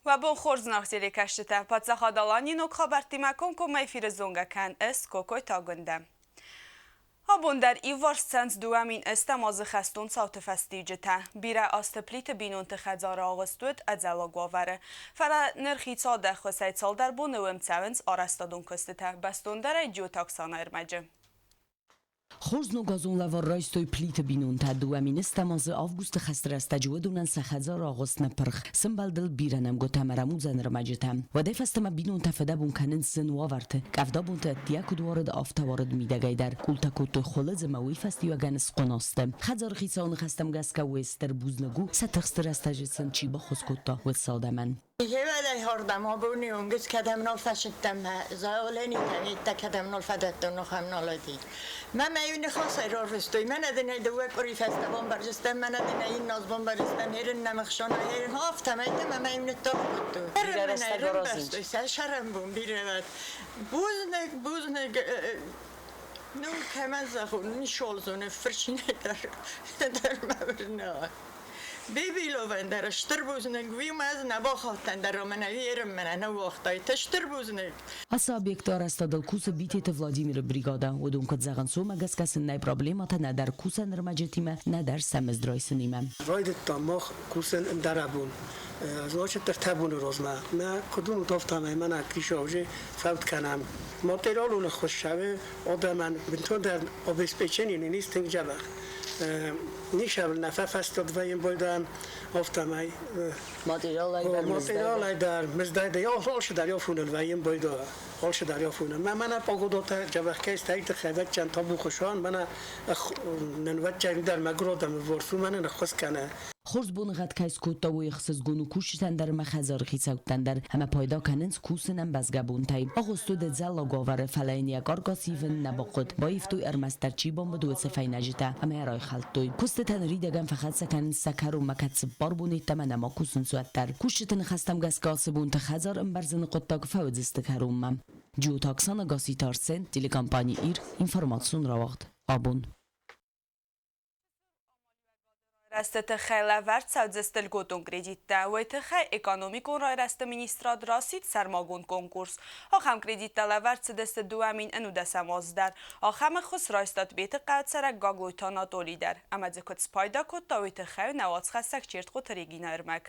Уӕ бон хорз, зынаргъ телекӕсджытӕ! Паддзахад Аланийы ног хабӕрттимӕ комкоммӕ эфиры зонгӕ кӕн ӕз Кокойты Агуындӕ. Абон дӕр иуварс цӕуынц 2008 азы хӕстон цауты фӕстиуджытӕ. Бирӕ азты Плиты бинонты хӕдзары агъуыст уыд ӕдзӕллаг уавӕры. Фӕлӕ ныр хицауады ӕххуысӕй цалдӕр боны уым цӕуынц арӕзтадон куыстытӕ, бӕстондӕрӕй Джиоты Оксана ӕрмӕджы. Хорз ногазон лӕвар райстой Плиты бинонтӕ. 2010 азы августы хӕсты рӕстӕджы уыдонӕн сӕ хӕдзары агъуыст ныппырх. Сымбӕлд ыл бирӕ нӕмгуытӕ ӕмӕ рӕмудзӕн ӕрмӕджытӕ. Уӕдӕй фӕстӕмӕ бинонтӕ фыдӕбон кӕнынц зын уавӕрты. Къӕвдабонты ӕддейӕ куыд уарыд, афтӕ уарыд мидӕгӕй дӕр. Къултӕ кодтой хуылыдз ӕмӕ уый фӕстиуӕгӕн схъуына сты. Хӕдзары хицауы ныхӕстӕм гӕсгӕ уе стыр бузныг у, сӕ тыхсты рӕстӕджы сын чи баххуыс кодта, уыцы адӕмӕн. Хевӕлӕй хордам абони онгыз кӕдӕм нал фӕсидтӕн мӕ заоленитӕ нидтӕ кӕдӕм нал фӕдӕттон, ахӕм нал уыди. Мӕ мӕ иу ныхасӕй рарвыстой, мӕнӕ дын ӕй дыууӕ къуыри фӕстӕ бамбӕрзыстӕн, мӕнӕ дын ӕй инназ бамбӕрзыстӕн, ерын нӕм ӕхсонӕй, ерын афтӕмӕй та мӕ мӕ иу ныттагъд кодтой. Бирӕ рӕстӕг аразынц. Сӕ сӕрӕнбон бирӕ уӕд. Бузныг, бузныг, ну, кӕмӕн зӕгъон, нишолзоны фырчинӕй дӕр, дӕр мӕ уырна. Бибиловӕн дӕр стыр бузныг, уый ма ӕз нӕ бахаудтӕн дӕр ӕмӕ нӕ ерын мӕнӕ нӕ уагътай, ты стыр бузныг. Ацы объекты арӕзтадыл кусы Битеты Владимиры бригадӕ. Уыдон куыд зӕгъынц, уымӕ гӕсгӕ сын нӕй проблемӕтӕ нӕдӕр кусӕн ӕрмӕджытимӕ, нӕдӕр сӕ мызд райсынимӕ. Райдыдтам мах кусын ӕндӕрӕбон. Значит, ӕртӕ боны размӕ. Мӕ куыд уынут, афтӕмӕй мӕнӕ крыша уже фӕуд кӕнӕм. Материалон ӕххуыс цӕуы адӕмӕн бынтондӕр обеспечение нын ис тынг дзӕбӕх. Ничӕуыл нӕ фӕфӕстиат вӕййӕм байдайӕм, афтӕмӕй. Материалӕй дӕр, Материалӕй дӕр, мыздӕй дӕр, алцыдӕр афоныл вӕййӕм байдайа. Алцыдӕр афоныл. Мӕ мӕнӕ погодотӕ дзӕбӕх кӕй сты, тыххӕй вӕччӕн табу-хуыцауӕн, мӕнӕ нын вӕччӕн дӕр мӕгуыр адӕмы ворс у, мӕнӕ ныххуыс кӕны. Хорз боныгъӕд кӕй скодта, уый ӕхсызгон у кусджытӕн дӕр ӕмӕ хӕдзары хицӕуттӕн дӕр, ӕмӕ пайда кӕнынц кусынӕн бӕзгӕ бонтӕй. Агъуыст уыд ӕдзӕллаг уавӕры, фӕлӕ йын йӕ каркас ивын нӕ бахъуыд. Баивтой ӕрмӕстдӕр чи бамбыд, уыцы фӕйнӕджытӕ ӕмӕ йӕ райхӕлдтой. Куыстытӕ ныридӕгӕн фӕхӕццӕ кӕнынц сӕ кӕронмӕ, кӕд цыппар боны йеддӕмӕ нӕма кусынц, уӕддӕр. Кусджыты ныхӕстӕм гӕсгӕ ацы бонты хӕдзар ӕмбӕрзыны хъуыддаг фӕуыдзысты кӕронмӕ. Джиоты Оксана, Гасситы Арсен, телекомпани «Ир», информацион рауагъд. Абон. Райрӕзты тыххӕй лӕвӕрд цӕудзысты льготон кредиттӕ. Уый тыххӕй экономикон райрӕзты министрад расидт сӕрмагонд конкурс. Ахӕм кредиттӕ лӕвӕрд цыдысты 2011 азы дӕр. Ахӕм ӕххуыс райста Тъбеты хъӕуы цӕрӕг Гаглойты Анатоли дӕр. Ӕмӕ дзы куыд спайда кодта, уый тыххӕй нӕ уацхӕссӕг Чертхъоты Регинӕ ӕрмӕг.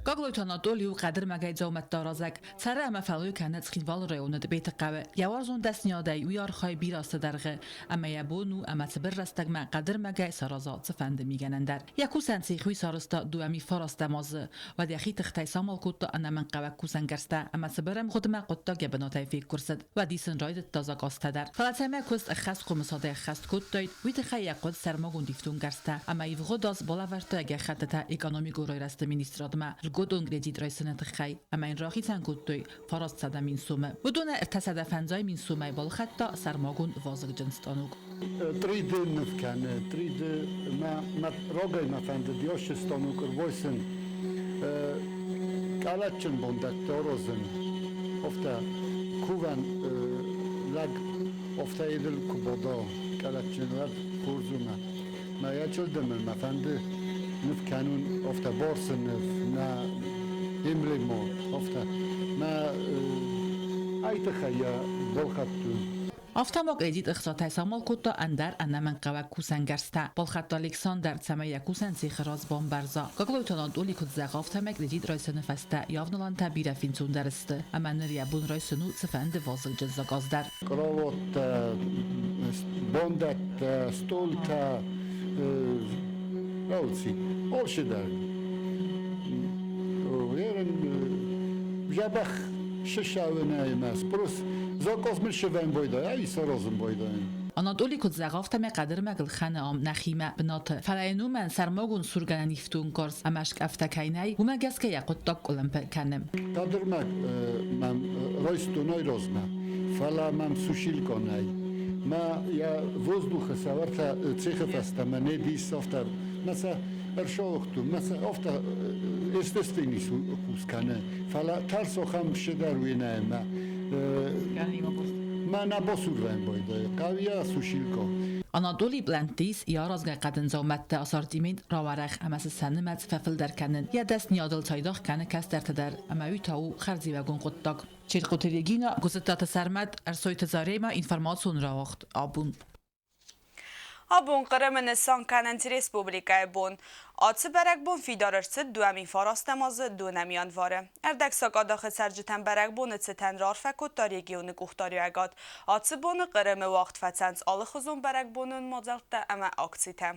Гаглойты Анатолий у хъӕдырмӕгӕй дзаумӕттӕ аразӕг. Цӕры ӕмӕ фӕллой кӕны Цхинвалы районы Тъбеты хъӕуы. Йӕ уарзон дӕсныйадӕй уый архайы бирӕ азты дӕргъы. Ӕмӕ йӕ бон у, ӕмӕ цыбыр рӕстӕгмӕ хъӕдырмӕгӕй сараза цыфӕнды мигӕнӕн дӕр. Йӕ кусӕн цех уый сарӕзта дыууӕ фарастӕм азы. Уӕд йӕхи тыхтӕй самал кодта ӕнӕмӕнгхъӕуӕг кусӕнгӕрзтӕ ӕмӕ цыбыр ӕмгъуыдмӕ хъуыддаг йӕ бынатӕй феккуырсыд. Уӕд исын райдыдта заказтӕ дӕр. Фӕлӕ цӕмӕй куыст ӕххӕст хъомысадӕй ӕххӕст кодтаид, уый тыххӕй йӕ хъуыд сӕрмагонд ифтонггӕрзтӕ ӕмӕ ивгъуыд аз балӕвӕрдта гӕххӕттытӕ экономикон райрӕзты министрадмӕ льготон кредит райсыны тыххӕй ӕмӕ йын рахицӕн кодтой 900 000 сомы. Уыдонӕй 350 000 сомӕй балхӕдта сӕрмагонд вазыгджын станок. 3D ныв кӕны, 3D мӕ, мӕ рагӕй мӕ фӕндыд ёсчы станок ӕрбайсын, къӕлӕтджын бондӕттӕ аразын. Афтӕ кувӕн лӕг афтӕ едыл куы бада къӕлӕтджын, уӕд хорз у мӕ. Мӕ йӕ чъылдымыл мӕ фӕнды ныв кӕнун афтӕ барсы ныв, нӕ эмблемо, афтӕ. Мӕ ай тыххӕй йӕ балхӕдтон. Афтӕ ма кредит ӕхцатӕй самал кодта ӕндӕр ӕнӕмӕнгхъӕуӕг кусӕнгӕрзтӕ. Балхӕдта Александр, цӕмӕй йӕ кусӕн цехы раз бамбӕрза. Гаглойты Анатоли куыд зӕгъы, афтӕмӕй кредит райсыны фӕстӕ явнылантӕ бирӕ фенцондӕр сты, ӕмӕ ныр йӕ бон райсын у цыфӕнды вазыгджын заказ дӕр. Кроваттӕ, бондӕттӕ, столтӕ, алци, алцидӕр. Ерын дзӕбӕх сысауынӕй спрос заказ мын сывӕн байдайа, исаразын байдайын. Анатолий куыд зӕгъы, афтӕмӕй хъӕдырмӕгыл хӕны ам нӕхимӕ бынаты. Фӕлӕ йын уымӕн сӕрмагонд сургӕнӕн ифтонггарз ӕмӕ скъӕфтӕ кӕй нӕй, уымӕ гӕсгӕ йӕ хъуыддаг къуылымпы кӕны. Хъӕдырмӕг мӕм райстон айразмӕ, фӕлӕ мӕм сушилка нӕй. Мӕ йӕ воздухы сӕвӕртӕ цехы фӕстӕмӕ не дис, афтӕ мӕ сӕ ӕрсауыгътон, мӕ сӕ афтӕ естественный хус кӕны. Фӕлӕ тӕрс ахӕм седӕр уенӕ мӕ мӕ нӕ басурвӕн байдайы. Хъӕуйӕ сушилка. Анатолийы пълӕнтты ис йӕ аразгӕ хъӕдын дзаумӕтты ассортимент рауӕрӕх ӕмӕ сӕ сӕ нымӕц фӕфылдӕр кӕнын. Йӕ дӕсныйадыл цайдагъ кӕны кӕстӕрты дӕр, ӕмӕ уый та у хӕрзиуӕгон хъуыддаг. Черкъоты Регина, Гуызыттаты Сӕрмӕт, Ӕрсойты Заремӕ, информацион рауагъд абон. Абон Хъырымы нысан кӕнынц Республикӕйы бон. Ацы бӕрӕгбон фидар ӕрцыд 2009 азы дунӕм январы. Ӕрдӕгсакъадахы цӕрджытӕн бӕрӕгбоны цытӕн раарфӕ кодта регионы къухдариуӕгад. Ацы боны Хъырымы уагъд фӕцӕнц алыхуызон бӕрӕгбонон мадзӕлттӕ ӕмӕ акцитӕ.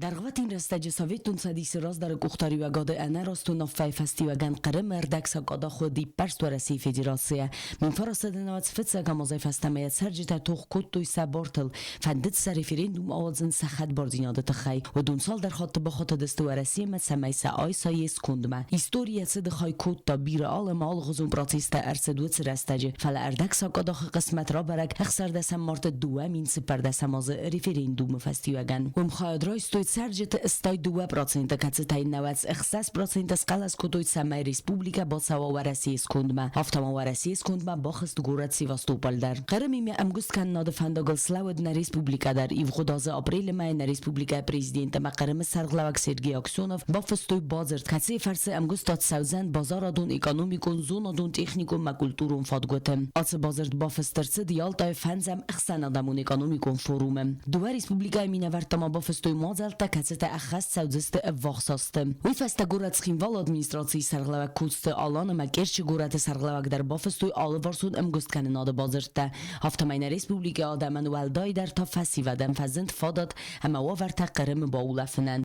Дӕргъвӕтин рӕстӕджы Советон Цӕдисы раздӕры къухдариуӕгады ӕнӕраст уынаффӕйы фӕстиуӕгӕн Хъырымы ӕрдӕгсакъадах уыд иппӕрст Уӕрӕсейы Федерацийӕ. 1909 фыццӕгӕм азӕй фӕстӕмӕ йӕ цӕрджытӕ тох кодтой сӕ бартыл, фӕндыд сӕ референдум ауадзын сӕ хӕдбардзинады тыххӕй. Уыдон цалдӕр хатты бахатыдысты Уӕрӕсемӕ, цӕмӕй сӕ айса йе скондмӕ. Историйӕ цыды хай кодта бирӕ алы ӕмӕ алыгъуызон процесстӕ ӕрцыд уыцы рӕстӕджы, фӕлӕ ӕрдӕгсакъадахы хъысмӕт рабӕрӕг ӕхсӕрдӕсӕм марты 2014 азы референдумы фӕстиуӕгӕн. Уым хайад райстой цӕрджыты 62%, кӕцытӕй 96% схъӕлӕс кодтой, цӕмӕй республикӕ бацӕуа Уӕрӕсейы скондмӕ. Афтӕ ма Уӕрӕсейы скондмӕ бахызт горӕт Севастополь дӕр. Хъырымимӕ ӕмгуысткӕнынады фӕндагыл слӕууыд нӕ республикӕ дӕр. Ивгъуыд азы апрелы мӕйы нӕ республикӕйы президент ӕмӕ Хъырымы сӕргълӕууӕг Сергей Аксенов бафыстой бадзырд, кӕцыйы фӕрцы ӕмгуыстад цӕудзӕн базарадон, экономикон, зонадон, техникон ӕмӕ культурон фадгуыты. Ацы бадзырд бафыст ӕрцыд Ялтайы фӕндзӕм ӕхсӕнадӕмон экономикон форумы. Дыууӕ республикӕйы минӕвӕрттӕ ма бафыстой мадзӕлттӕ, кӕцытӕ ӕххӕст цӕудзысты ӕввахс азты. Уый фӕстӕ горӕт Цхинвалы администрацийы сӕргълӕууӕг Коцты Алан ӕмӕ Керчы горӕты сӕргълӕууӕг дӕр бафыстой алыварсон ӕмгуысткӕнынады бадзырдтӕ. Афтӕмӕй нӕ республикӕйы адӕмӕн уӕлдайдӕр та фӕсивӕдӕн фӕзынд фадат ӕмӕ уавӕртӕ Хъырымы баулӕфынӕн.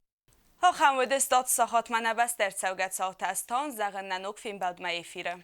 Ахӕм уыдысты сахатмӕ нӕ бӕстӕ ӕрцӕугӕ цаутӕ. Стаун зӕгъын нӕ ног фембӕлдмӕ эфиры.